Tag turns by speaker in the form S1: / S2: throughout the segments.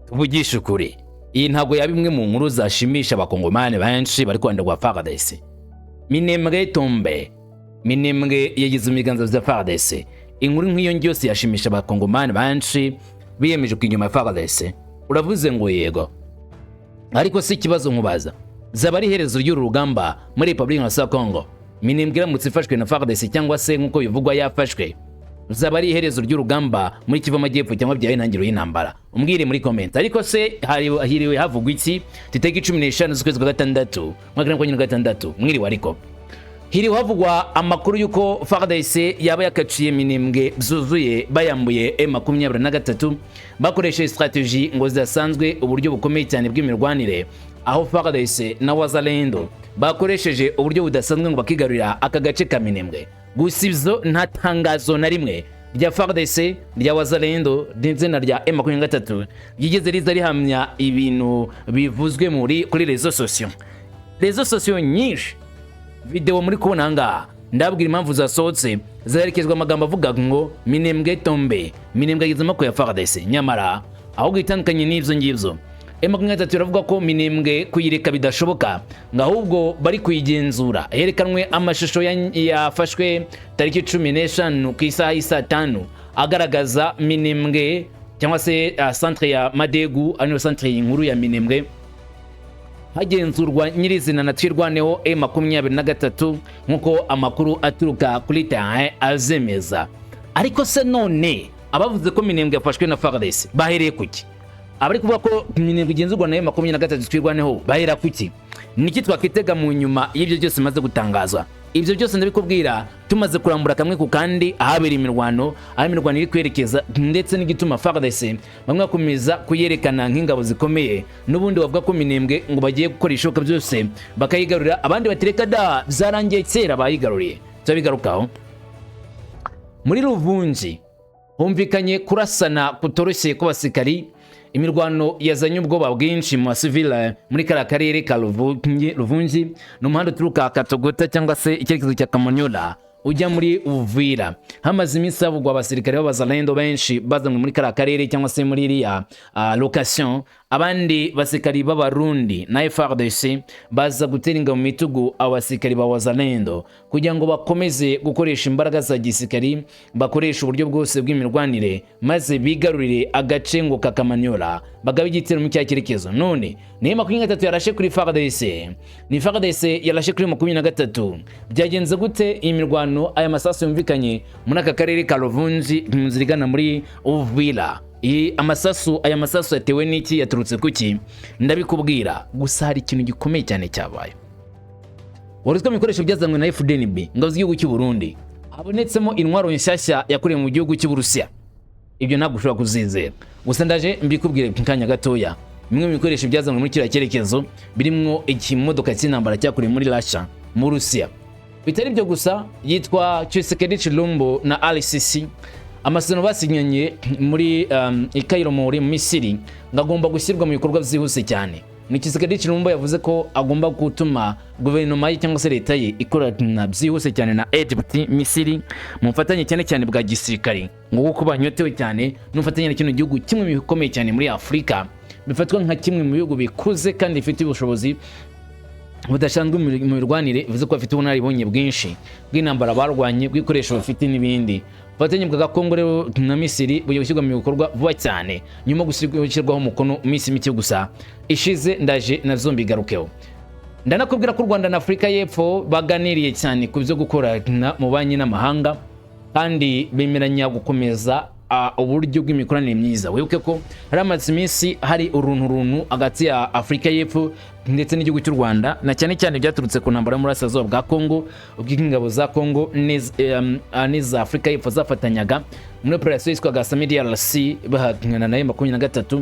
S1: Tuvugishe ukuri, iyi ntabwo yaba imwe mu nkuru zashimisha Abakongomani benshi bari kwanda rwa FARDC. Minembwe tombe, Minembwe yagize mu biganza bya FARDC. Inkuru nk'iyo ngiyo yose yashimisha Abakongomani benshi biyemeje ku inyuma ya FARDC? Uravuze ngo yego, ariko si ikibazo nkubaza, zaba ari iherezo ry'uru rugamba muri Repubulika ya Congo? Minembwe iramutse ifashwe na FARDC, cyangwa se nk'uko bivugwa yafashwe, zaba ari iherezo ry'urugamba muri Kivu Amajyepfo, cyangwa byaye intangiriro y'intambara? Umbwire muri comment. Ariko se hiriwe havugwa iki? Tariki 15 z'ukwezi kwa gatandatu mwaka wa 2026, mwiriwe. Ariko hiriwe havugwa amakuru y'uko FARDC yaba yakaciye Minembwe byuzuye, bayambuye M23, bakoresheje strategy ngo zidasanzwe, uburyo bukomeye cyane bw'imirwanire, aho FARDC na Wazalendo bakoresheje uburyo budasanzwe ngo bakigarurira aka gace ka Minembwe. Gusa ibyo nta tangazo na rimwe rya FARDC, rya Wazalendo ndetse na rya M23 ryigeze riza rihamya ibintu bivuzwe muri kuri réseaux sociaux. Réseaux sociaux nyinshi, video muri kubona ahangaha, ndabwira impamvu zasohotse zaherekezwa amagambo avuga ngo "Minembwe tombe", Minembwe ageze amaboko ya FARDC. Nyamara ahubwo itandukanye n'ibyo ngibyo, M23 iravuga ko Minembwe kuyireka bidashoboka, ngo ahubwo bari kuyigenzura. Herekanwe amashusho yafashwe tariki 15 ku isaha y'isaa 5, agaragaza Minembwe cyangwa se centre ya Madegu, ariyo centre inkuru ya Minembwe, hagenzurwa nyirizina na Twirwaneho M23, nk'uko amakuru aturuka kuri terrain azemeza. Ariko se none abavuze ko Minembwe yafashwe na FARDC bahereye kuki? Abari kuvuga ko Minembwe igenzurwa na M23 Twirwaneho bahera kuki? Niki twakitega mu nyuma y'ibyo byose bimaze gutangazwa? Ibyo byose ndabikubwira tumaze kurambura kamwe ku kandi ahabereye imirwano, aho imirwano iri kwerekeza, ndetse n'igituma FARDC bamwe bakomeza kuyerekana nk'ingabo zikomeye, n'ubundi bavuga ko Minembwe ngo bagiye gukora ibishoboka byose bakayigarurira, abandi batereka da, byarangiye kera bayigaruriye. Turabigarukaho. Muri Ruvungi humvikanye kurasana kutoroshye kw'abasirikari, imirwano yazanye ubwoba bwinshi mu basivile muri kariya karere ka Ruvungi. Ruvungi ni umuhanda uturuka Katogota cyangwa se icyerekezo cya Kamanyola ujya muri Uvira. Hamaze iminsi havugwa abasirikare b'Abazalendo benshi bazanywe muri kariya karere cyangwa se muri iriya location, abandi basirikari b'Abarundi na FARDC baza gutera ingabo mu bitugu abo basirikari ba Wazalendo kugira ngo bakomeze gukoresha imbaraga za gisirikari, bakoresha uburyo bwose bw'imirwanire, maze bigarurire agace ngo ka Kamanyola, bagabe igitero mu cya cyerekezo. None ni 23 yarashe kuri FARDC, ni FARDC yarashe kuri 23? Byagenze gute iyi mirwano, aya masasu yumvikanye muri aka karere ka Ruvungi mu nzira igana muri Uvira? Iyi amasasu, aya masasu yatewe n'iki? Yaturutse kuki? Ndabikubwira. Gusa hari ikintu gikomeye cyane cyabaye. Wari mu bikoresho byazanywe na FDNB, ingabo z'igihugu cy'u Burundi, habonetsemo intwaro nshyashya yakorewe mu gihugu cy'Uburusiya. Ibyo ntabwo ushobora kuzizera. Gusa ndaje mbikubwire mu kanya gatoya. Bimwe mu bikoresho byazanywe muri kiriya cyerekezo birimo ikimodoka cy'intambara cyakorewe muri Russia, mu Rusiya. Bitari ibyo gusa, yitwa Tshisekedi Tshilombo na RCC, amasezerano basinyanye muri i Cairo muri Misiri ngo agomba gushyirwa mu bikorwa byihuse cyane. Ni Tshisekedi Tshilombo yavuze ko agomba gutuma guverinoma ye cyangwa se leta ye ikorana byihuse cyane na Egypt, Misiri, mu bufatanye cyane cyane bwa gisirikare, ngo kuko banyotewe cyane n'ubufatanye na kino gihugu, kimwe mu bikomeye cyane muri Afurika, bifatwa nka kimwe mu bihugu bikuze kandi bifite ubushobozi budasanzwe mu mirwanire, bivuze ko bafite ubunararibonye bwinshi bw'intambara barwanye, bw'ibikoresho bafite n'ibindi. Ubufatanye bwa Kongo rero na Misiri bugiye gushyirwa mu bikorwa vuba cyane nyuma yo gushyirwaho umukono iminsi mike gusa ishize. Ndaje nazo mbigarukeho. Ndanakubwira ko u Rwanda na Afurika y'Epfo baganiriye cyane ku byo gukorana mu banki n'amahanga, kandi bemeranya gukomeza uburyo bw'imikoranire myiza. Wibuke ko hari amaze iminsi hari uruntu runtu hagati ya Afurika y'Epfo ndetse n'igihugu cy'u Rwanda, na cyane cyane byaturutse ku ntambara y'Umurasirazuba bwa Kongo, ubwo ingabo za Kongo n'iza Afurika y'Epfo zafatanyaga muri operasiyo yitwaga SAMIDRC, bahangana na M23,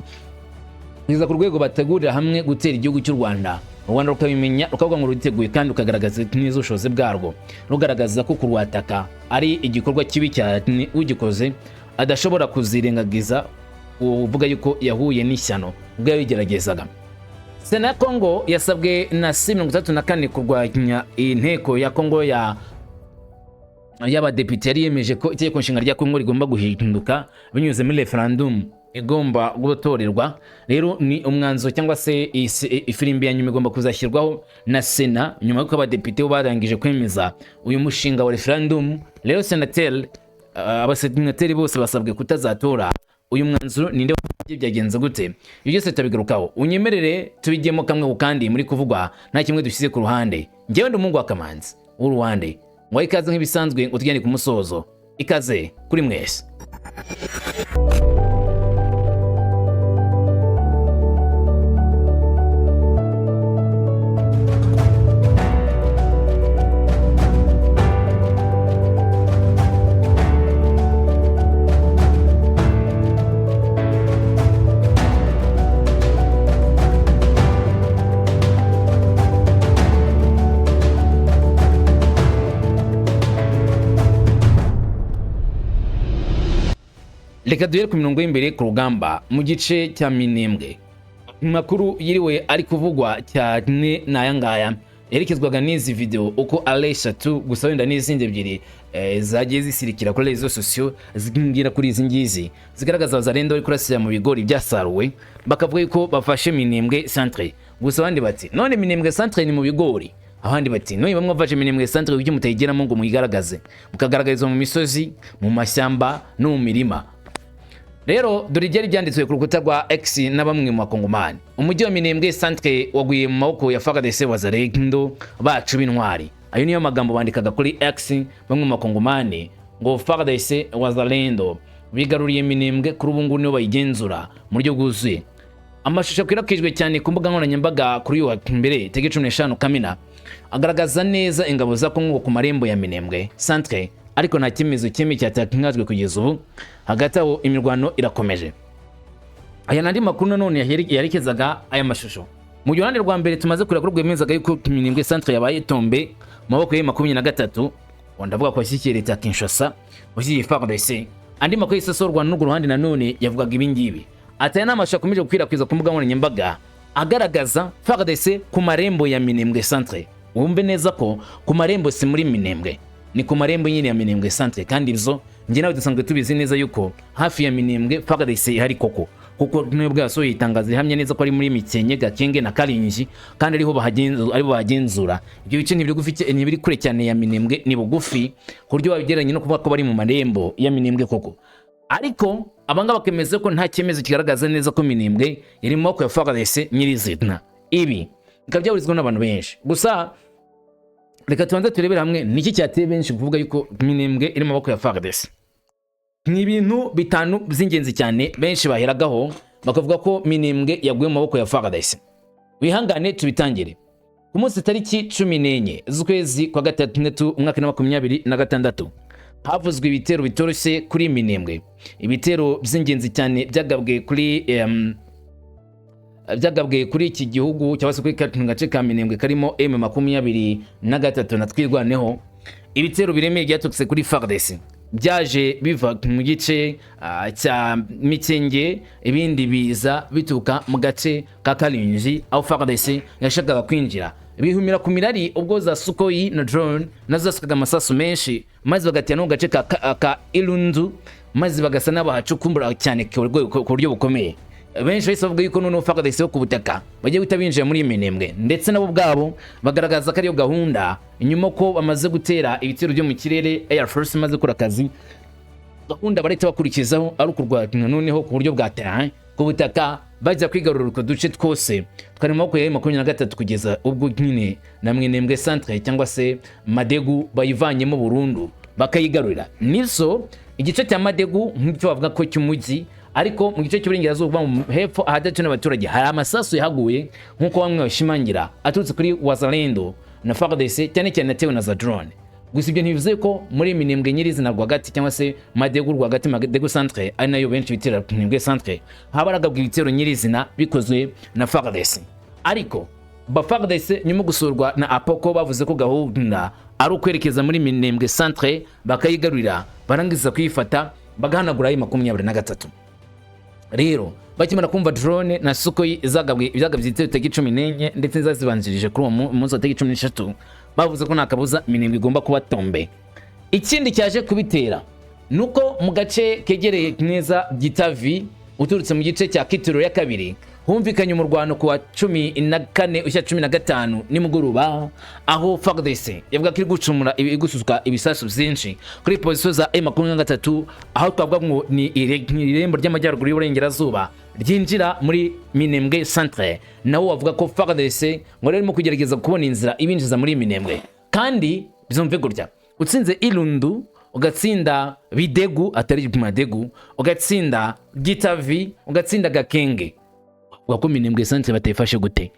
S1: kugeza ku rwego bategurira hamwe gutera igihugu cy'u Rwanda. U Rwanda rukabimenya, rukavuga ngo ruriteguye, kandi rukagaragaza neza ubushobozi bwarwo, rugaragaza ko kurwataka ari igikorwa kibi cyane, ugikoze adashobora kuzirengagiza uvuga yuko yahuye n'ishyano ubwo yabigeragezaga. Sena ya Kongo yasabwe na C34 kurwanya inteko ya Kongo ya y'abadepite yari yemeje ko itegeko nshinga rya Kongo rigomba guhinduka binyuze muri referendum. Igomba gutorerwa rero ni umwanzuro cyangwa se ifirimbi ya nyuma igomba kuzashyirwaho na Sena nyuma y'uko abadepite bo barangije kwemeza uyu mushinga wa referendum. Rero senateri, abasenateri bose basabwe kutazatora uyu mwanzuro. Ninde wabyo, byagenze gute? Ibyo byose turabigarukaho. Unyemerere tubijyemo kamwe ku kandi muri kuvugwa, nta kimwe dushyize ku ruhande. Njyewe ndi umuhungu wa Kamanzi w'uruwande ngo ikaze nk'ibisanzwe, ngo tugende ku musozo. Ikaze kuri mwese. Reka duhere ku mirongo y'imbere ku rugamba mu gice cya Minembwe. Amakuru yiriwe ari kuvugwa cyane ni aya ngaya yerekezwaga n'izi video uko ari eshatu gusa, wenda n'izindi ebyiri zagiye zisirikira kuri réseaux sociaux zimbwira kuri izi ngizi zigaragaza Wazalendo bari kurasira mu bigori byasaruwe, bakavuga yuko bafashe Minembwe centre. Gusa abandi bati: "None Minembwe centre ni mu bigori?" Abandi bati: "None bamwe bafashe Minembwe centre, kuki mutayigeramo ngo muyigaragaze, mukagaragarizwa mu misozi, mu mashyamba no mu mirima?" Rero dore ibyari byanditswe ku rukuta rwa X na bamwe mu bakongomani: "Umujyi wa Minembwe centre waguye mu maboko ya FARDC, Wazalendo bacu b'intwari." Ayo niyo magambo bandikaga kuri X bamwe mu bakongomani, ngo FARDC Wazalendo bigaruriye Minembwe, kuri ubu ngubu nibo bayigenzura mu buryo bwuzuye. Amashusho akwirakwijwe cyane ku mbuga nkoranyambaga kuri uyu wa mbere tariki 15 Kamena agaragaza neza ingabo za Kongo ku marembo ya Minembwe centre, ariko nta cyemezo cyemewe cyatangajwe kugeza ubu. Hagati aho imirwano irakomeje. Aya n'andi makuru nanone yerekezaga aya mashusho. Mu gihe uruhande rwa mbere tumaze kureba ko rwemezaga yuko Minembwe centre yabaye tombé mu maboko ya 23, ndavuga ko bashyigikiye leta ya Kinshasa, bashyigikiye FARDC, andi makuru yahise asohorwa n'urwo ruhande nanone yavugaga ibi ngibi, ati aya ni amashusho akomeje gukwirakwiza ku mbuga nkoranyambaga agaragaza FARDC ku marembo ya Minembwe centre. Wumve neza ko ku marembo, si muri Minembwe, ni ku marembo nyine ya Minembwe centre. Kandi ibyo njye nawe dusanzwe tubizi neza yuko hafi ya Minembwe FARDC ihari koko, kuko nubwo yasohoye itangazo rihamya neza ko ari muri Mikenke, Gakenge na Karingi, kandi ariho bahagenzura, aribo bahagenzura ibyo bice. Ntibiri kure cyane ya Minembwe, ni bugufi ku buryo wabigereranya no kuvuga ko bari mu marembo ya Minembwe koko. Ariko abangaba bakemeza ko nta cyemezo kigaragaza neza ko Minembwe yari mu maboko ya FARDC nyirizina. Ibi bikaba byahurizwaho n'abantu benshi. Gusa reka tubanze turebere hamwe niki cyateye benshi kuvuga yuko Minembwe iri mu maboko ya FARDC. Ni ibintu bitanu by'ingenzi cyane benshi baheragaho bakavuga ko Minembwe yaguye mu maboko ya FARDC. Wihangane tubitangire. Ku munsi tariki 14 z'ukwezi kwa gatandatu umwaka wa 2026 havuzwe ibitero bitoroshye kuri Minembwe, ibitero by'ingenzi cyane byagabwe kuri iki gihugu cyangwa se kuri kano gace ka Minembwe karimo M23 na Twirwaneho. Ibitero biremeye byaturutse kuri FARDC byaje biva mu gice cya Mikenge, ibindi biza bituruka mu gace ka Karinji aho FARDC yashakaga kwinjira, bihumira ku mirari ubwo za Sukhoi na drone nazo zasukaga amasasu menshi, maze bagatera no mu gace ka Irundu, maze bagasa n'abahacukumbura cyane ku buryo bukomeye. Benshi bahise bavuga yuko noneho FARDC yo ku butaka bagiye guhita binjira muri iyi Minembwe, ndetse nabo ubwabo bagaragaza ko ariyo gahunda nyuma ko bamaze gutera ibitero byo mu kirere, Air Force imaze gukora akazi. Gahunda barahita bakurikizaho ari ukurwana noneho ku buryo bwa terrain, ku butaka, bajya kwigarurira utwo duce twose twari mu maboko ya 23, kugeza ubwo nyine na Minembwe centre cyangwa se Madegu bayivanyemo burundu, bakayigarurira. Nizo igice cya Madegu nk'icyo bavuga ko cy'umujyi, ariko mu gice cy'uburengerazuba mu hepfo ahadatuwe n'abaturage hari amasasu yahaguye, nk'uko bamwe bashimangira, aturutse kuri Wazalendo na FARDC, cyane cyane atewe na za drone. Gusa ibyo ntibivuze ko muri Minembwe nyirizina rwagati cyangwa se Madegu rwagati, Madegu centre, ari nayo benshi bitira Minembwe centre, haba haragabwa ibitero nyirizina bikozwe na FARDC. Ariko ba FARDC nyuma gusurwa na Apoko bavuze ko gahunda ari ukwerekeza muri Minembwe centre bakayigarurira, barangiza kuyifata bagahanagura ayo 23. Rero bakimara kumva drone na Sukhoi zagabwe, byagabye igitero tariki 14 ndetse zazibanjirije kuri uwo munsi wa tariki 13, bavuze ko nta kabuza Minembwe igomba kuba tombé. Ikindi cyaje kubitera nuko mu gace kegereye neza Gitavi Uturutse mu gice cya Kitiro ya kabiri, humvikanye umurwano ku wa 14 ushyira 15 nimugoroba, aho FARDC yavuga ko iri gucumura, gusuka ibisasu byinshi kuri position za M23, aho twavuga ngo ni irembo ry'amajyaruguru y'uburengerazuba ryinjira muri Minembwe Centre. Nawo bavuga ko FARDC ngo rero irimo kugerageza kubona inzira ibinjiza muri Minembwe. Kandi bizumve gutya: utsinze Irundu, ugatsinda Bidegu atari Madegu, ugatsinda Gitavi, ugatsinda Gakenge, uvuga ko Minembwe Centre batayifashe gute?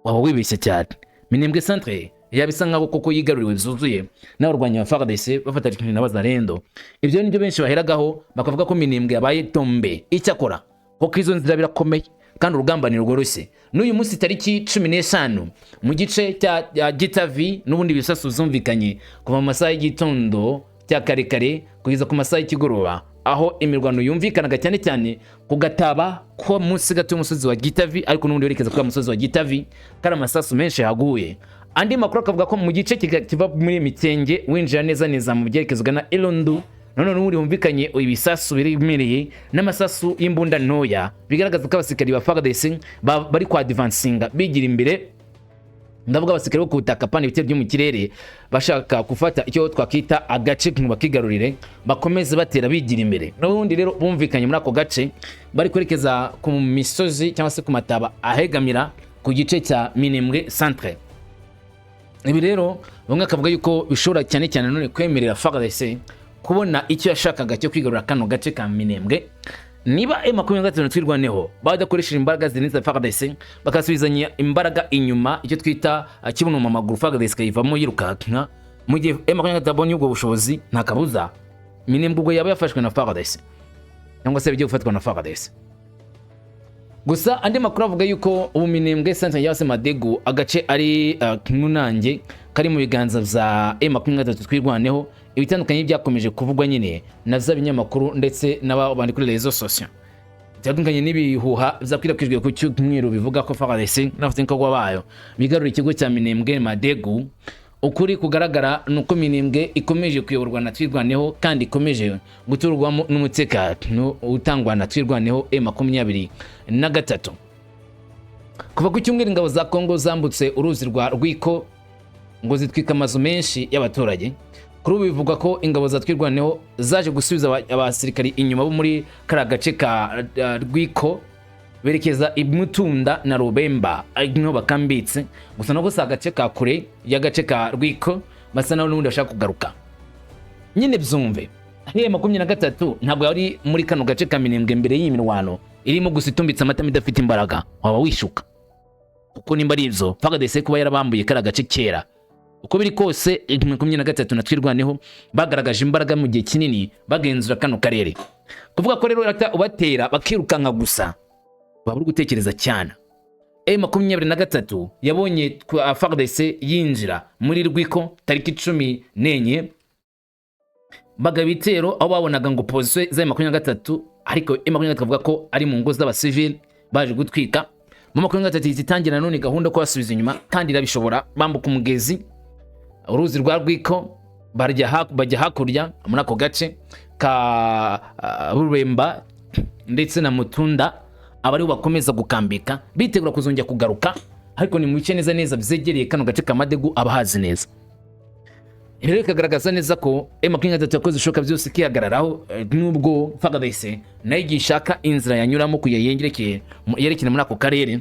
S1: Waba wibeshye cyane. Minembwe Centre yaba isa nkaho koko yigaruriwe zuzuye n'abarwanyi ba FARDC bafatanyije na Bazarendo. Ibyo nibyo benshi baheragaho bakavuga ko Minembwe yabaye tombe. Icyakora kuko izo nzira birakomeye kandi urugamba ni rworoshye. N'uyu munsi tariki 15, mu gice cya Gitavi n'ubundi bisasu zumvikanye kuva mu masaha y'igitondo cya kare kare kugeza ku masaha y'ikigoroba, aho imirwano yumvikanaga cyane cyane ku gataba ko munsi gato y'umusozi wa Gitavi, ariko n'ubundi werekeza kuri wa musozi wa Gitavi, kari amasasu menshi yaguye. Andi makuru akavuga ko mu gice kiva muri Mikenge winjira neza neza mu byerekezo ugana Elundu, none n'ubundi humvikanye ibisasu biremereye n'amasasu y'imbunda ntoya, bigaragaza ko abasirikari ba FARDC bari kwa advancinga bigira imbere. Ndavuga abasirikare bo ku butaka, pana ibitero byo mu kirere, bashaka gufata icyo twakita agace ngo bakigarurire, bakomeze batera bigira imbere. N'ubundi rero bumvikanye muri ako gace bari kwerekeza ku misozi cyangwa se ku mataba ahegamira ku gice cya Minembwe Centre. Ibi rero bamwe bakavuga yuko bishobora cyane cyane none kwemerera FARDC kubona icyo yashakaga cyo kwigarurira kano gace ka Minembwe, niba M23 Twirwaneho badakoresheje imbaraga zirenze FARDC, bakasubizanya imbaraga inyuma, icyo twita kibuno mu maguru, FARDC ikayivamo yirukanka. Mu gihe M23 abonye ubwo bushobozi, nta kabuza Minembwe ubwo yaba yafashwe na FARDC cyangwa se bigiye gufatwa na FARDC. Gusa andi makuru avuga yuko ubu Minembwe Centre cyangwa se Madegu, agace ari Munange, kari mu biganza bya M23 Twirwaneho. Ibitandukanye byakomeje kuvugwa nyine na za binyamakuru ndetse n'abandi kuri réseaux sociaux, bitandukanye n'ibihuha byakwirakwijwe ku cyumweru bivuga ko FARDC n'abafatanyabikorwa bayo bigarura ikigo cya Minembwe Madegu. Ukuri kugaragara ni uko Minembwe ikomeje kuyoborwa na Twirwaneho kandi ikomeje guturwamo n'umutekano utangwa na Twirwaneho M23. Kuva ku cyumweru, ingabo za Kongo zambutse uruzi rwa Rwiko ngo zitwika amazu menshi y'abaturage. Kuri ubu bivugwa ko ingabo za Twirwaneho zaje gusubiza abasirikari inyuma bo muri kariya gace ka Rwiko, berekeza i Mutunda na Rubemba, ari niho bakambitse. Gusa nabwo si agace ka kure y'agace ka Rwiko, basa naho n'ubundi bashaka kugaruka nyine. Byumve, hariya 23 ntabwo yari muri kano gace ka Minembwe mbere y'iyi mirwano irimo gusa itumbitse amatama, idafite imbaraga. Waba wishuka, kuko nimba ari ibyo, FARDC kuba yarabambuye kariya gace kera. Uko biri kose, 23 na Twirwaneho bagaragaje imbaraga mu gihe kinini bagenzura kano karere. Kuvuga ko rero ubatera bakirukanka gusa, waba uri gutekereza cyane. M23 yabonye FARDC yinjira muri Rwiko tariki 14, bagaba ibitero aho babonaga ngo position za 23, ariko M23 avuga ko ari mu ngo z'abasivili baje gutwika. Mu 23 ihita itangira none gahunda ko basubiza inyuma, kandi irabishobora. Bambuka umugezi, uruzi rwa Rwiko, bajya hakurya muri ako gace ka Ruremba ndetse na Mutunda, aba ariho bakomeza gukambika bitegura kuzongera kugaruka, ariko ni mu bice neza neza byegereye kano gace ka Madegu, abahazi neza. Ibi rero bikagaragaza neza ko M23 yakoze ibishoboka byose ikihagararaho, nubwo FARDC nayo igiye ishaka inzira yanyuramo kugira yerekere muri ako karere.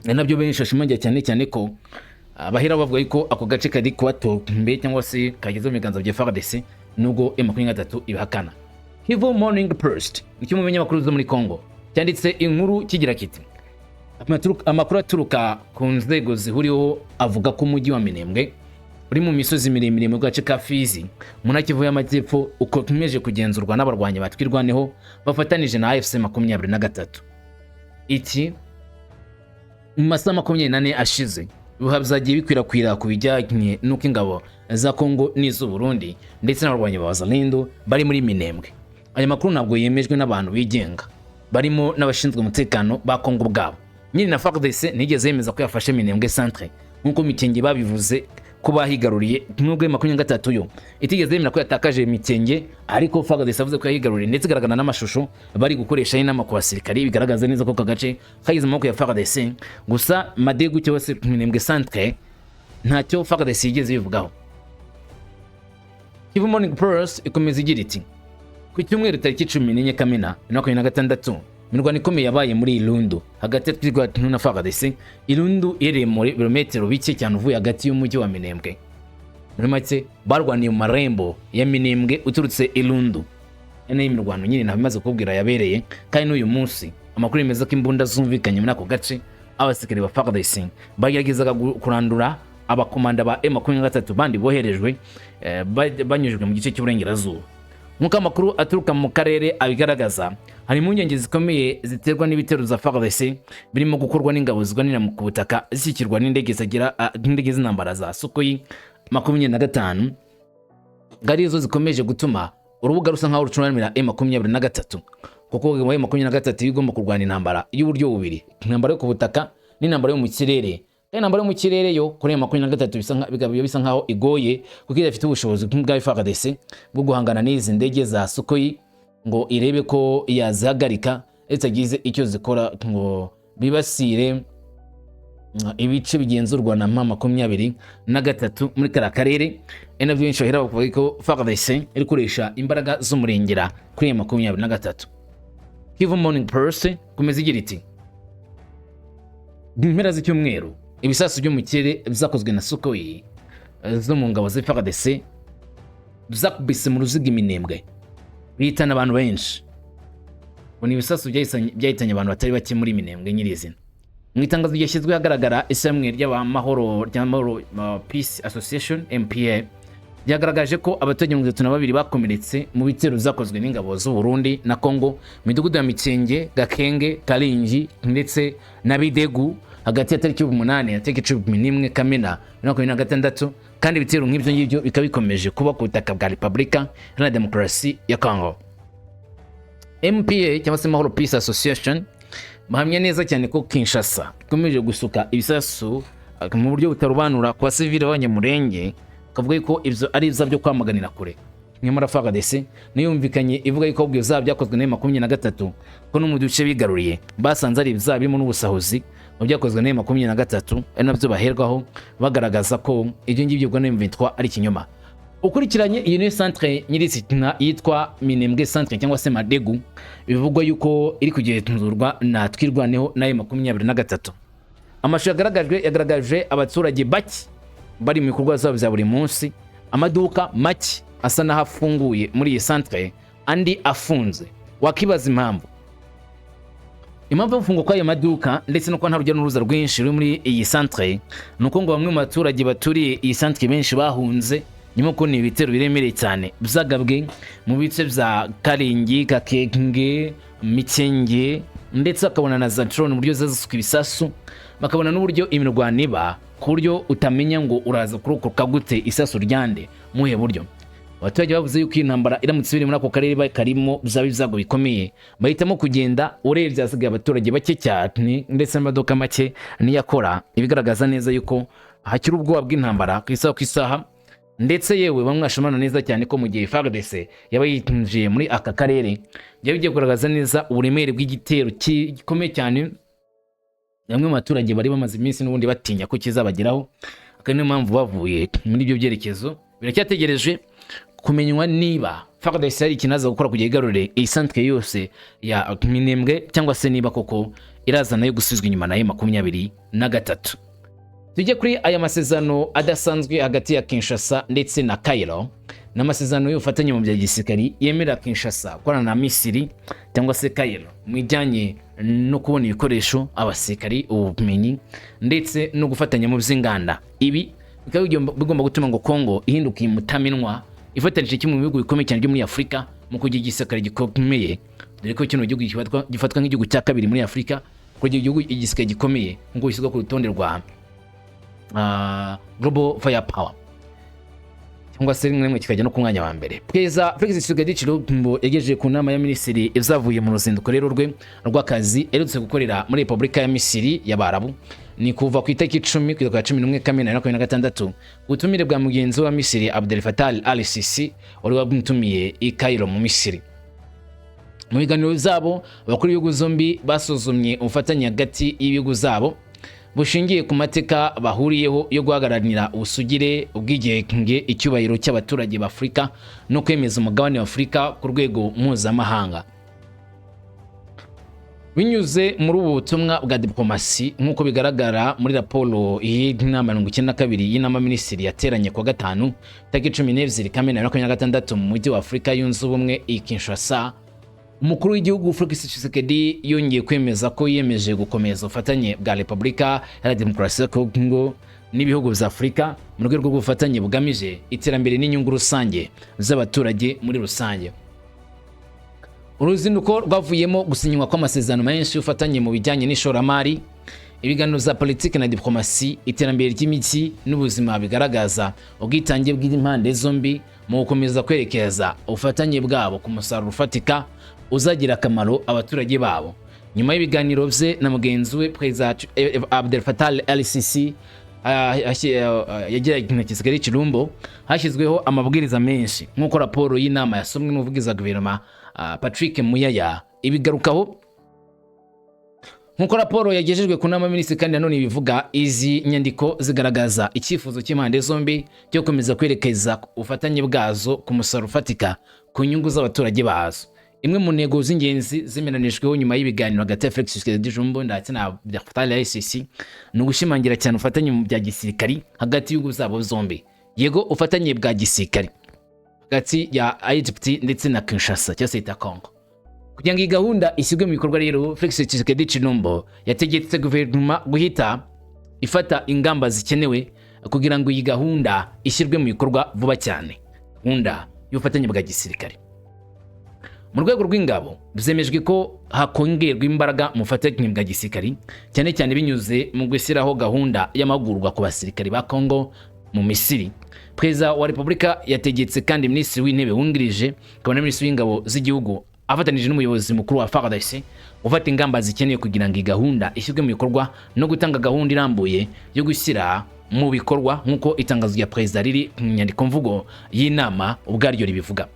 S1: Ari nabyo benshi bashimangira cyane cyane ko abahera bavuga yuko ako gace kari kubatombe cyangwa se kageze mu biganza bya FARDC, nubwo M23 ibihakana. Kivu Morning Post ni kimwe mu binyamakuru byo muri Congo cyanditse inkuru kigira kiti: "Amakuru aturuka ku nzego zihuriweho avuga ko umujyi wa Minembwe uri mu misozi miremire mu gace ka Fizi mu ntara Kivu y'Amajyepfo ukomeje kugenzurwa n'abarwanyi ba Twirwaneho bafatanije na AFC 23." Iki mu masaha 24 ashize, ibihuha byagiye bikwirakwira ku bijyanye n'uko ingabo za Kongo n'iz'u Burundi ndetse n'abarwanyi ba Wazalendo bari muri Minembwe. Aya makuru ntabwo yemejwe n'abantu bigenga barimo n'abashinzwe umutekano ba Kongo ubwabo nyine, na FARDC ntigeze yemeza ko yafashe Minembwe Centre nk'uko Mikenge babivuze. ko bahigaruriye, nubwo M23 yo itigeze yemera ko yatakaje Mikenge, ariko FARDC yavuze ko yahigaruriye, ndetse igaragara n'amashusho bari gukoresha inama ku basirikari, bigaragaza neza ko aka gace kageze mu maboko ya FARDC. Gusa Madegu cyangwa se Minembwe centre ntacyo FARDC yigeze bivugaho. Kivu Morning Post ikomeza igira iti: "Ku cyumweru tariki 14 Kamena 2026, imirwano ikomeye yabaye muri Irundu hagati ya Twirwaneho na FARDC. Irundu iherereye muri birometero bike cyane uvuye hagati y'umujyi wa Minembwe." Muri make barwaniye mu marembo ya Minembwe uturutse Irundu. Ene imirwano nyine ntabwo imaze kukubwira yabereye, kandi n'uyu munsi amakuru yemeza ko imbunda zumvikanye muri ako gace. Abasirikare ba FARDC bageragezaga kurandura abakomanda ba M23 bandi boherejwe banyujijwe mu gice cy'uburengerazuba. Nk'uko amakuru aturuka mu karere abigaragaza, hari impungenge zikomeye ziterwa n'ibitero za FARDC birimo gukorwa n'ingabo zirwanira ku butaka zishyikirwa n'indege zagira n'indege z'intambara za Sukhoi 25, arizo zikomeje gutuma urubuga rusa nkaho rucuramira M23, kuko M23 iba igomba kurwana intambara y'uburyo bubiri: intambara yo ku butaka n'intambara yo mu kirere. Kandi intambara yo mu kirere yo kuri M23 bikaba bisa nkaho igoye, kuko idafite ubushobozi nk'ubwa FARDC bwo guhangana n'izi ndege za Sukhoi ngo irebe ko yazihagarika itagize icyo zikora ngo bibasire ibice bigenzurwa na M23 muri kariya karere. Ari nabyo benshi bahera bavuga ko FARDC iri gukoresha imbaraga z'umurengera kuri M23. Kivu Morning Post komeza igira iti: "Mu mpera z'icyumweru, ibisasu byo mu kirere byakozwe na Sukhoi zo mu ngabo za FARDC byakubise mu ruziga Iminembwe, bihitana abantu benshi." Ngo ni ibisasu byahitanye abantu batari bake muri Minembwe nyirizina. Mu itangazo ryashyizwe ahagaragara, ishyirahamwe ry'abamahoro ry'Amahoro Peace Association, MPA, ryagaragaje ko abaturage 32 bakomeretse mu bitero byakozwe n'ingabo z'u Burundi na Congo mu midugudu ya Mikenge, Gakenge, Karingi ndetse na Bidegu hagati ya tariki 8 na tariki 11 Kamena 2026. Kandi ibitero nk'ibyo ngibyo bikaba bikomeje kuba ku butaka bwa Repubulika Iharanira Demokarasi ya Congo. MPA cyangwa se Mahoro Peace Association bahamya neza cyane ko Kinshasa ikomeje gusuka ibisasu mu buryo butarobanura ku basivili b'Abanyamurenge, kavuga ko ibyo ari ibyaha byo kwamaganira kure. Nyamara FARDC niyo yumvikanye ivuga yuko ibyo byaha byakozwe na 23, ko no mu duce bigaruriye basanze ari ibyaha birimo n'ubusahuzi mu byakozwe na 23, ari nabyo baherwaho bagaragaza ko ibyo ngibyo bwa M23 ari ikinyoma. Ukurikiranye iyi niyo centre nyirizina yitwa Minembwe centre cyangwa se Madegu, bivugwa yuko iri kugenzurwa na Twirwaneho na 23. Amashusho yagaragajwe yagaragaje abaturage bake bari mu bikorwa byabo bya buri munsi, amaduka make asa n'aho afunguye muri iyi centre, andi afunze. Wakibaza impamvu yo gufungwa kw'ayo maduka ndetse no kuba nta rujya n'uruza rwinshi ruri muri iyi centre, ni uko ngo bamwe mu baturage baturiye iyi centre benshi bahunze nyuma yo kubona ibitero biremereye cyane byagabwe mu bice bya Karingi, Kakenge, Mikenge, ndetse bakabona na za drone uburyo zasuka ibisasu, bakabona n'uburyo imirwano iba ku buryo utamenya ngo uraza kurokoka gute, isasu ryande, muhe buryo. Abaturage bavuze yuko iyi ntambara iramutse iri muri ako karere karimo byaba ibyago bikomeye, bahitamo kugenda. Urebye hasigaye abaturage bake cyane ndetse n'amaduka make niyo akora, ibigaragaza neza yuko hakiri ubwoba bw'intambara ku isaha ku isaha. Ndetse yewe bamwe bashimana neza cyane ko mu gihe FARDC yaba yinjiye muri aka karere, byaba bigiye kugaragaza neza uburemere bw'igitero gikomeye cyane bamwe mu baturage bari bamaze iminsi n'ubundi batinya ko kizabageraho, akaba niyo mpamvu bavuye muri ibyo byerekezo. Biracyategereje kumenywa niba FARDC hari ikintu aza gukora kugira igarurire iyi centre yose ya Minembwe, cyangwa se niba koko iraza nayo gusubizwa inyuma nayo 23. Tujye kuri aya masezerano adasanzwe hagati ya Kinshasa ndetse na Cairo. Ni amasezerano y'ubufatanye mu bya gisirikari yemerera Kinshasa gukorana na Misiri cyangwa se Cairo mu bijyanye no kubona ibikoresho, abasirikari, ubumenyi ndetse no gufatanya mu by'inganda. Ibi bikaba bigomba gutuma ngo Congo ihinduka umutamenwa ifatanije kimwe mu bihugu bikomeye cyane byo muri Afurika mu kugira igisirikare gikomeye, dore ko kino gihugu gifatwa nk'igihugu cya kabiri muri Afurika kugira igihugu igisirikare gikomeye, nk'uko bishyirwa ku rutonde rwa Global Firepower, cyangwa se rimwe na rimwe kikajya no ku mwanya wa mbere. Perezida Felix Tshisekedi Tshilombo yagejeje ku nama ya minisitiri ibyavuye mu ruzinduko rero rwe rw'akazi aherutse gukorera muri Repubulika ya Misiri y'Abarabu. Ni Ni kuva ku itariki 10 kugeza ku ya 11 Kamena 2026, ku butumire bwa mugenzi wa Misiri Abdel Fattah al-Sisi, wari wamutumiye i Cairo mu Misiri. Mu biganiro zabo, abakuru b'ibihugu zombi basuzumye ubufatanye hagati y'ibihugu zabo bushingiye ku mateka bahuriyeho yo guhagararira ubusugire, ubwigenge, icyubahiro cy'abaturage ba Afurika no kwemeza umugabane wa Afurika ku rwego mpuzamahanga. Binyuze muri ubu butumwa bwa diplomasi, nk'uko bigaragara muri raporo y'inama 92 y'inama minisitiri yateranye kuwa gatanu tariki 12 Kamena 2026 mu mujyi wa Afurika Yunze Ubumwe i Kinshasa, umukuru w'igihugu Felix Tshisekedi yongeye kwemeza ko yiyemeje gukomeza ubufatanye bwa Repubulika Iharanira Demokarasi ya Kongo n'ibihugu bya Afurika mu rwego rw'ubufatanye bugamije iterambere n'inyungu rusange z'abaturage muri rusange. Uruzinduko rwavuyemo gusinywa kw'amasezerano menshi y'ubufatanye mu bijyanye n'ishoramari, ibiganiro za politiki na diplomasi, iterambere ry'imijyi n'ubuzima, bigaragaza ubwitange bw'impande zombi mu gukomeza kwerekeza ubufatanye bwabo ku musaruro ufatika uzagira akamaro abaturage babo. Nyuma y'ibiganiro bye na mugenzi we Perezida Abdel Fattah el-Sisi yagiranye na Tshisekedi Tshilombo, hashyizweho amabwiriza menshi, nk'uko raporo y'inama yasomwe n'umuvugizi wa guverinoma Patrick Muyaya ibigarukaho. Nk'uko raporo yagejejwe ku nama minisitiri kandi nanone ibivuga, izi nyandiko zigaragaza icyifuzo cy'impande zombi cyo gukomeza kwerekeza ubufatanye bwazo ku musaruro ufatika ku nyungu z'abaturage bazo. Imwe mu ntego z'ingenzi zemeranijweho nyuma y'ibiganiro hagati ya Felix Tshisekedi Tshilombo ndetse na Abdel Fattah el-Sisi ni ugushimangira cyane ubufatanye mu bya gisirikari hagati y'ibihugu zabo zombi. Yego, ubufatanye bwa gisirikari hagati ya Egypt ndetse na Kinshasa cyangwa se ya Congo. Kugira ngo iyi gahunda ishyirwe mu bikorwa rero, Felix Tshisekedi Tshilombo yategetse guverinoma guhita ifata ingamba zikenewe kugira ngo iyi gahunda ishyirwe mu bikorwa vuba cyane, gahunda y'ubufatanye bwa gisirikare. Mu rwego rw'ingabo, byemejwe ko hakongerwa imbaraga mu bufatanye bwa gisirikari, cyane cyane binyuze mu gushyiraho gahunda y'amahugurwa ku basirikari ba Congo mu Misiri. Perezida wa Repubulika yategetse kandi Minisitiri w'Intebe wungirije akaba na Minisitiri w'Ingabo z'igihugu, afatanije n'umuyobozi mukuru wa FARDC, gufata ingamba zikenewe kugira ngo iyi gahunda ishyirwe mu bikorwa no gutanga gahunda irambuye yo gushyira mu bikorwa, nk'uko itangazo rya perezida riri mu nyandiko mvugo y'inama ubwaryo ribivuga.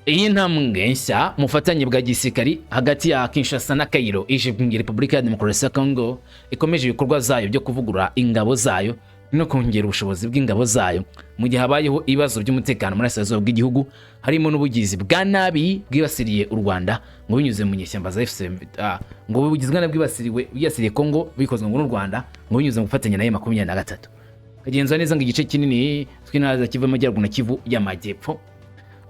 S1: Iyi ntambwe nshya mu bufatanye bwa gisirikari hagati ya Kinshasa na Cairo ije mu Repubulika ya Demokarasi ya Congo ikomeje ibikorwa zayo byo kuvugurura ingabo zayo no kongera ubushobozi bw'ingabo zayo, mu gihe habayeho ibibazo by'umutekano muri Burasirazuba bw'igihugu, harimo n'ubugizi bwa nabi bwibasiriye u Rwanda ngo binyuze mu nyeshyamba za AFC, ngo ubugizi bwa nabi bwibasiriye Congo bikozwe ngo n'u Rwanda ngo binyuze mu gufatanya na M23, kagenzura neza ngo igice kinini tw'intara za Kivu y'Amajyaruguru na Kivu y'Amajyepfo,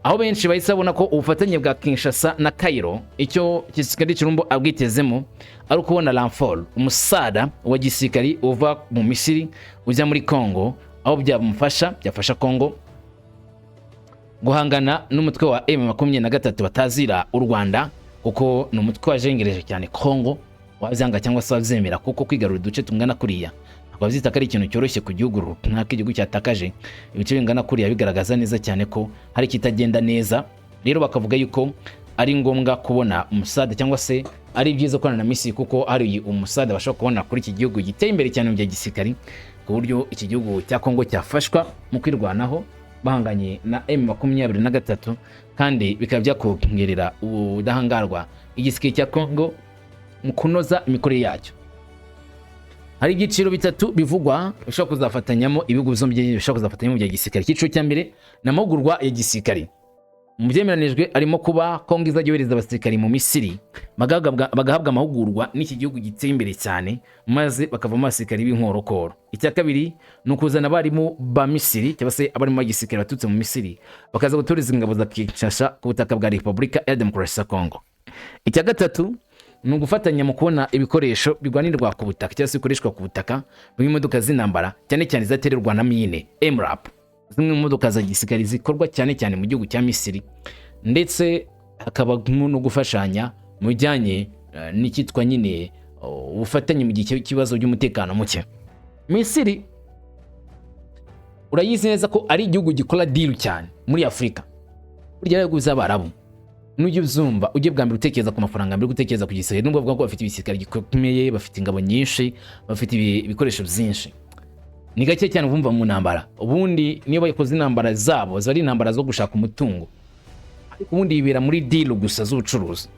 S1: aho benshi bahise babona ko ubufatanye bwa Kinshasa na Cairo, icyo Tshisekedi Tshilombo abwitezemo ari ukubona renfort, umusada wa gisirikari uva mu Misiri ujya muri Congo, aho byamufasha, byafasha Congo guhangana n'umutwe wa M23 batazira u Rwanda, kuko ni umutwe wajengereje cyane Congo, wabyanga cyangwa se wabyemera, kuko kwigarura uduce tungana kuriya ntabwo babyita ko ari ikintu cyoroshye ku gihugu runaka. Igihugu cyatakaje ibice bingana kuriya bigaragaza neza cyane ko hari ikitagenda neza. Rero bakavuga yuko ari ngombwa kubona umusada, cyangwa se ari byiza gukorana na Misiri, kuko hari umusada bashobora kubona kuri iki gihugu giteye imbere cyane mu bya gisirikari, ku buryo iki gihugu cya Kongo cyafashwa mu kwirwanaho bahanganye na M23, kandi bikaba byakongerera ubudahangarwa igisirikare cya Kongo mu kunoza imikorere yacyo. Hari ibyiciro bitatu bivugwa bishobora kuzafatanyamo ibihugu byombi, bishobora kuzafatanyamo mu bya gisirikare. Icyiciro cya mbere ni amahugurwa ya gisirikare. Mu byemeranijwe harimo kuba Kongo izajya yohereza abasirikari mu Misiri, bagahabwa amahugurwa n'iki gihugu giteye imbere cyane, maze bakavamo abasirikari b'inkorokoro. Icya kabiri ni ukuzana abarimu ba Misiri, cyangwa se abarimu ba gisirikare baturutse mu Misiri, bakaza gutoreza ingabo za Kinshasa ku butaka bwa Repubulika ya Demokarasi ya Kongo. Icya gatatu ni ugufatanya mu kubona ibikoresho birwanirwa ku butaka, cyangwa se bikoreshwa ku butaka, nk'imodoka z'intambara, cyane cyane izatererwa na mine MRAP, zimwe mu modoka za gisirikare zikorwa cyane cyane mu gihugu cya Misiri, ndetse hakaba no gufashanya mu bijyanye n'icyitwa nyine ubufatanye mu gihe cy'ibibazo by'umutekano muke. Misiri urayizi neza ko ari igihugu gikora deal cyane muri Afurika. Burya ibihugu by'Abarabu Nujya uzumva, ujye bwa mbere utekereza ku mafaranga mbere yo gutekereza ku gisirikare, nubwo bavuga ko bafite ibisirikare gikomeye, bafite ingabo nyinshi, bafite ibikoresho byinshi. Ni gake cyane bumva mu ntambara. Ubundi niyo bakoze intambara zabo, ziba ari intambara zo gushaka umutungo, ariko ubundi yibera muri deal gusa z'ubucuruzi.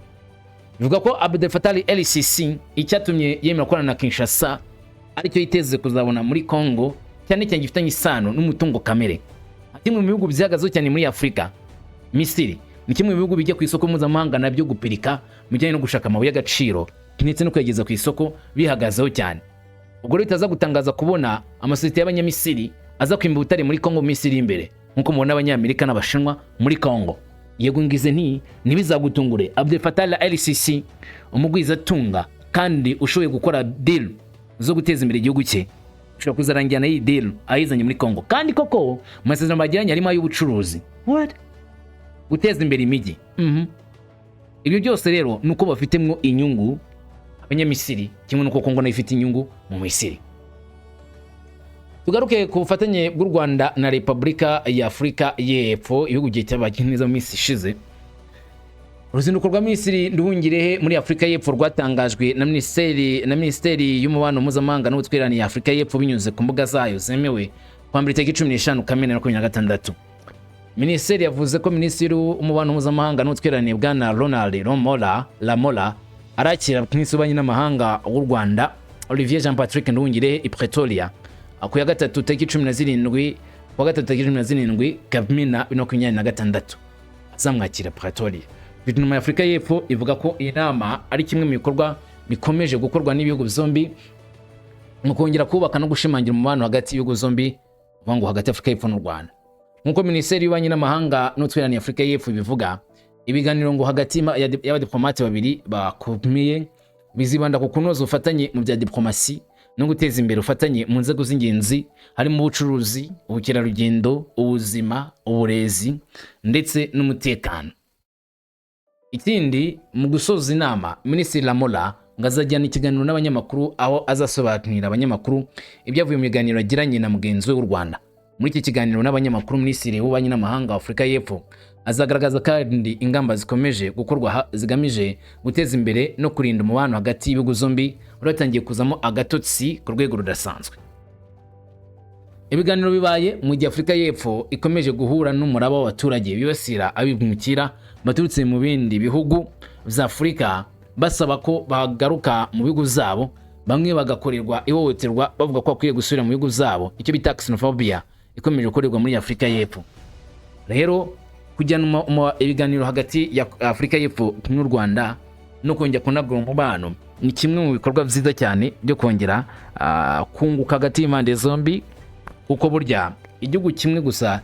S1: Bivuga ko Abdel Fattah el-Sisi icyatumye yemera gukorana na Kinshasa aricyo yiteze kuzabona muri Congo, cyane cyane gifitanye isano n'umutungo kamere. Kimwe mu bihugu byihagazeho cyane muri Afurika, Misiri, ni kimwe mu bihugu bijya ku isoko mpuzamahanga nabyo gupirika mu bijyanye no gushaka amabuye y'agaciro ndetse no kuyageza ku isoko, bihagazeho cyane. Ubwo rero bitaza gutangaza kubona amasosiyete y'Abanyamisiri aza kwimba ubutare muri Congo mu minsi iri imbere, nk'uko mubona Abanyamerika n'Abashinwa muri Congo. Yego, ngize nti ntibizagutungure Abdel Fattah el-Sisi, umugwizatunga kandi ushoboye gukora deal zo guteza imbere igihugu cye, ushobora kuzarangira na iyi deal ayizanye muri Congo. Kandi koko mu masezerano bagiranye harimo ay'ubucuruzi, what, guteza imbere imijyi. Ibyo byose rero ni uko bafitemo inyungu Abanyamisiri, kimwe n'uko Kongo nayo ifite inyungu mu Misiri. Tugaruke ku bufatanye bw'u Rwanda na Repubulika ya Afurika y'Epfo, ibihugu gihe cyabaye neza mu minsi ishize. Uruzinduko rwa Minisitiri Nduhungirehe muri Afurika y'Epfo rwatangajwe na Minisiteri y'Umubano Mpuzamahanga n'Ubutwererane ya Afurika y'Epfo binyuze ku mbuga zayo zemewe, kuwa mbere tariki 15 Kamena 2026. Minisiteri yavuze ko Minisitiri w'Umubano Mpuzamahanga n'Ubutwererane, Bwana Ronald Lamola, arakira Minisitiri w'Ububanyi n'Amahanga w'u Rwanda, Olivier Jean Patrick Nduhungirehe, i Pretoria ku ya gatatu tariki 17, ku wa gatatu tariki 17 Kamena 2026, azamwakira Pretoria. Guverinoma ya Afurika y'Epfo ivuga ko iyi nama ari kimwe mu bikorwa bikomeje gukorwa n'ibihugu byombi mu kongera kubaka no gushimangira umubano hagati y'ibihugu zombi, uvuga ngo hagati y'Afurika y'Epfo n'u Rwanda. Nk'uko Minisiteri y'Ububanyi n'Amahanga n'Ubutwererane ya Afurika y'Epfo ibivuga, ibiganiro ngo hagati y'abadiplomate babiri bakomeye bizibanda ku kunoza ubufatanye mu bya diplomasi no guteza imbere ubufatanye mu nzego z'ingenzi, harimo ubucuruzi, ubukerarugendo, ubuzima, uburezi ndetse n'umutekano. Ikindi, mu gusoza inama, Minisitiri Lamola ngo azajyana ikiganiro n'abanyamakuru, aho azasobanurira abanyamakuru ibyavuye mu biganiro yagiranye na mugenzi we w'u Rwanda. Muri iki kiganiro n'abanyamakuru, Minisitiri w'Ububanyi n'Amahanga wa Afurika y'Epfo azagaragaza kandi ingamba zikomeje gukorwa zigamije guteza imbere no kurinda umubano hagati y'ibihugu zombi wari watangiye kuzamo agatotsi ku rwego rudasanzwe. Ibiganiro bibaye mu gihe Afurika y'Epfo ikomeje guhura n'umuraba w'abaturage bibasira abimukira baturutse mu bindi bihugu bya Afurika, basaba ko bagaruka mu bihugu zabo, bamwe bagakorerwa ihohoterwa bavuga ko bakwiye gusubira mu bihugu zabo, icyo bita xenophobia ikomeje gukorerwa muri Afurika y'Epfo. Rero kujyana ibiganiro hagati ya Afurika y'Epfo n'u Rwanda no kongera kunagura umubano ni kimwe mu bikorwa byiza cyane byo kongera kunguka hagati y'impande zombi, kuko burya igihugu kimwe gusa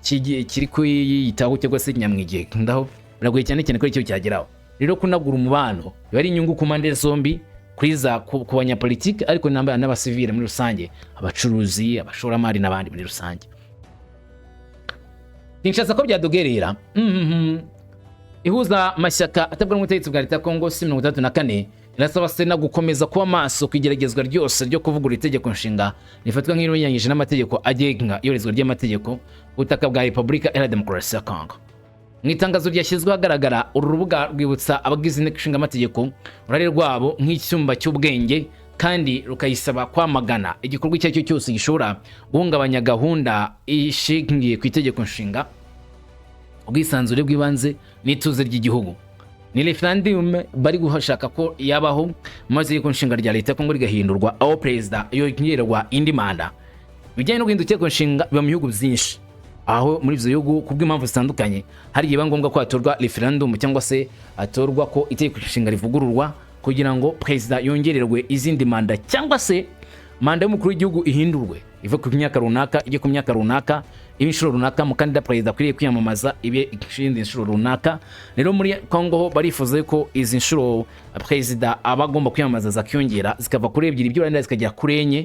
S1: kiri kwiyitaho cyangwa se nyamwigendaho biragoye cyane cyane ko icyo cyageraho. Rero kunagura umubano biba ari inyungu ku mpande zombi, kuri za ku banyapolitiki, ariko n'abasivile muri rusange, abacuruzi, abashoramari n'abandi muri rusange. Kinshasa ko byadogerera. Ihuza amashyaka atabwa n'ubutegetsi bwa leta ya Kongo C 64 irasaba Sena gukomeza kuba maso ku igeragezwa ryose ryo kuvugurura itegeko nshinga rifatwa nk'irinyuranyije n'amategeko agenga iyoherezwa ry'amategeko ku butaka bwa Repubulika Iharanira Demokarasi ya Kongo. Mu itangazo ryashyizwe ahagaragara, uru rubuga rwibutsa abagize Inteko Ishinga Amategeko uruhare rwabo nk'icyumba cy'ubwenge, kandi rukayisaba kwamagana igikorwa icyo ari cyo cyose gishobora guhungabanya gahunda ishingiye ku itegeko nshinga, ubwisanzure bw'ibanze n'ituze ry'igihugu. Ni referendum bari gushaka ko yabaho, maze itegeko nshinga rya leta ya Kongo rigahindurwa, aho perezida yongererwa indi manda. Ibijyanye no guhindura itegeko nshinga biba mu bihugu byinshi, aho muri ibyo bihugu ku bw'impamvu zitandukanye hari igihe biba ngombwa ko hatorwa referendum, cyangwa se hatorwa ko itegeko nshinga rivugururwa kugira ngo perezida yongererwe izindi manda, cyangwa se manda y'umukuru w'igihugu ihindurwe, ive ku myaka runaka ijye ku myaka runaka, ibe inshuro runaka umukandida perezida akwiriye kwiyamamaza, ibe izindi nshuro runaka. Rero muri Kongo ho barifuza ko izi nshuro perezida aba agomba kwiyamamaza zakiyongera, zikava kuri ebyiri by'uburenganzira zikagera kuri enye,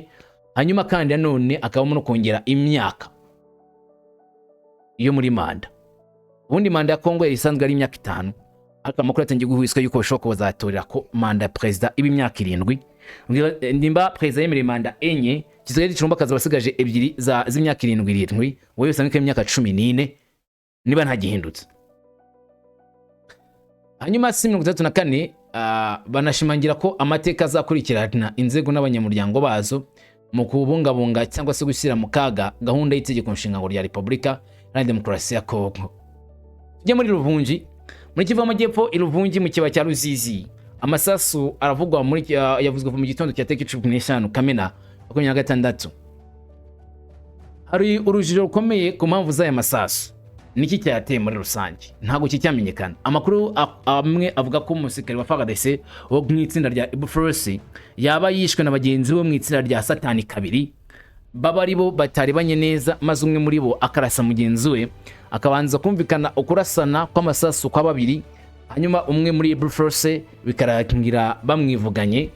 S1: hanyuma kandi nanone akabamo no kongera imyaka iyo muri manda. Ubundi manda ya Kongo yari isanzwe ari imyaka 5, ariko amakuru yatangiye guhwiswa yuko bashobora kuba bazatorera ko manda ya perezida iba imyaka 7. Nimba perezida yemereye manda enye, Tshisekedi Tshilombo akazaba asigaje ebyiri z'imyaka irindwi irindwi, wowe usanga ko imyaka 14 niba nta gihindutse. Hanyuma C 64 banashimangira ko amateka azakurikirana inzego n'abanyamuryango bazo mu kubungabunga cyangwa se gushyira mu kaga gahunda y'itegeko nshinga ngo rya Repubulika Iharanira Demokarasi ya Kongo. Tujye muri Ruvungi, muri Kivu y'Amajyepfo, i Ruvungi mu kibaya cya Ruzizi. Amasasu aravugwa muri yavuzwe mu gitondo cya tariki 15 Kamena 26. Hari urujijo rukomeye ku mpamvu z'aya masasu. Niki cyayateye muri rusange ntabwo kicyamenyekana. Amakuru amwe avuga ko umusirikare wa FARDC wo mu itsinda rya Ibuforosi yaba yishwe na bagenzi be mu itsinda rya Satani kabiri, baba ari bo batarebanye neza, maze umwe muri bo akarasa mugenzi we, akabanza kumvikana ukurasana kw'amasasu kwa babiri, hanyuma umwe muri Ibuforosi bikarangira bamwivuganye,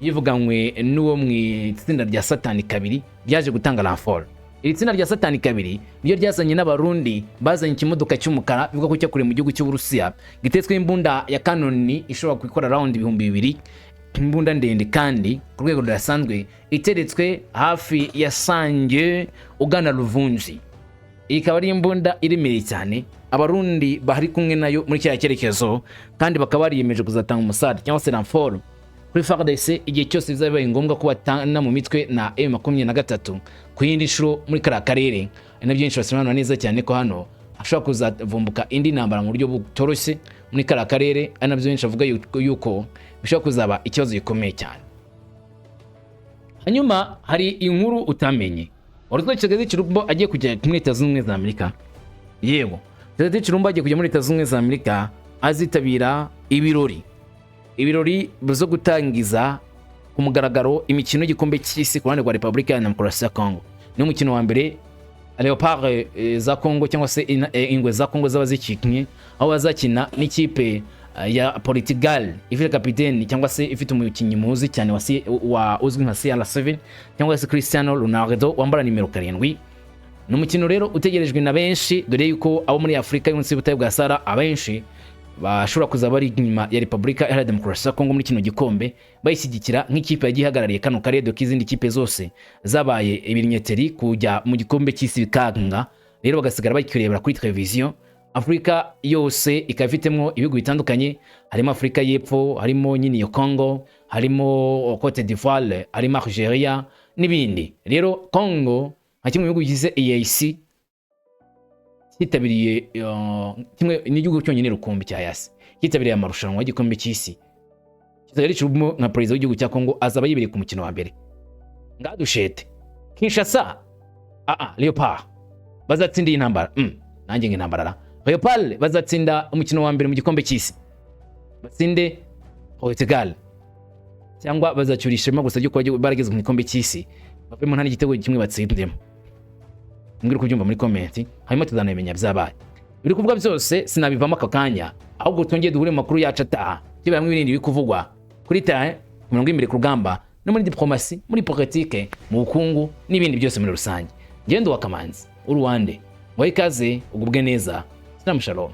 S1: yivuganywe n'uwo mu itsinda rya Satani kabiri, byaje gutanga renfort. Iri tsinda rya Satani kabiri niyo ryazanye n'Abarundi, bazanye ikimodoka cy'umukara bivuga ko cyakorewe mu gihugu cy'Uburusiya, gitetsweho imbunda ya kanoni ishobora gukora round 2000, imbunda ndende kandi ku rwego rudasanzwe, iteretswe hafi ya Sange ugana Ruvunji. Iyi ikaba ari imbunda iremereye cyane. Abarundi bari kumwe nayo muri kiriya cyerekezo, kandi bakaba bariyemeje kuzatanga umusada cyangwa se renfort kuri FARDC igihe cyose bizaba bibaye ngombwa ko batana mu mitwe na M23 ku yindi nshuro muri kariya karere. Ari na byinshi basobanura neza cyane ko hano hashobora kuzavumbuka indi ntambara mu buryo butoroshye muri kariya karere, ari nabyo benshi bavuga yuko bishobora kuzaba ikibazo gikomeye cyane. Hanyuma hari inkuru utamenye: wari uzi ko Tshisekedi Tshilombo agiye kujya muri Leta Zunze Ubumwe za Amerika? Yego, Tshisekedi Tshilombo agiye kujya muri Leta Zunze Ubumwe za Amerika, azitabira ibirori byo gutangiza ku mugaragaro imikino y'igikombe cy'isi ku ruhande rwa Repubulika ya Demokarasi ya Congo. Ni umukino wa mbere Leopard za Congo cyangwa se ingwe za Congo zaba zikinnye, aho bazakina n'ikipe ya Portugal ifite kapiteni cyangwa se ifite umukinnyi muzi cyane wa uzwi nka CR7 cyangwa se Cristiano Ronaldo wambara nimero 7. Ni umukino rero utegerejwe na benshi, dore yuko abo muri Afurika y'munsi y'ubutayu bwa Sahara abenshi bashobora kuzaba bari inyuma ya Repubulika Iharanira Demokarasi ya Kongo muri kino gikombe, bayishyigikira nk'ikipe yagiye ihagarariye kano karere, dore ko izindi kipe zose zabaye ibinyeteri kujya mu gikombe cy'isi bikanga, rero bagasigara bakirebera kuri televiziyo. Afurika yose ikaba ifitemo ibihugu bitandukanye, harimo Afurika y'Epfo, harimo nyine iyo Congo, harimo Cote d'Ivoire, harimo Algeria n'ibindi. Rero Congo nka kimwe mu bihugu bigize EAC cyitabiriye kimwe n'igihugu cyonyine rukumbi cya EAC cyitabiriye amarushanwa y'igikombe cy'isi, kizajya gicuramo nka perezida w'igihugu cya Congo azaba yibereye ku mukino wa mbere. Ngadushete Kinshasa, aa Leopard bazatsinda iyi ntambara. Nanjye ngo intambara ra Leopard bazatsinda umukino wa mbere mu gikombe cy'isi, batsinde Portugal, cyangwa bazacyura ishema gusa ryo kuba barageze mu gikombe cy'isi, bavemo nta n'igitego kimwe batsindemo? Mbwira uko ubyumva muri comment, hanyuma tuzanabimenya byabaye. Biri kuvuga byose sinabivamo aka kanya, ahubwo twongeye duhure mu makuru yacu ataha, turebera hamwe ibindi biri kuvugwa kuri terrain, ku mirongo y'imbere ku rugamba, no muri diplomasi, muri politike, mu bukungu n'ibindi byose muri rusange. Ngendo wa Kamanzi uruwande, wahe ikaze, ugubwe neza. Sinamu, shalom.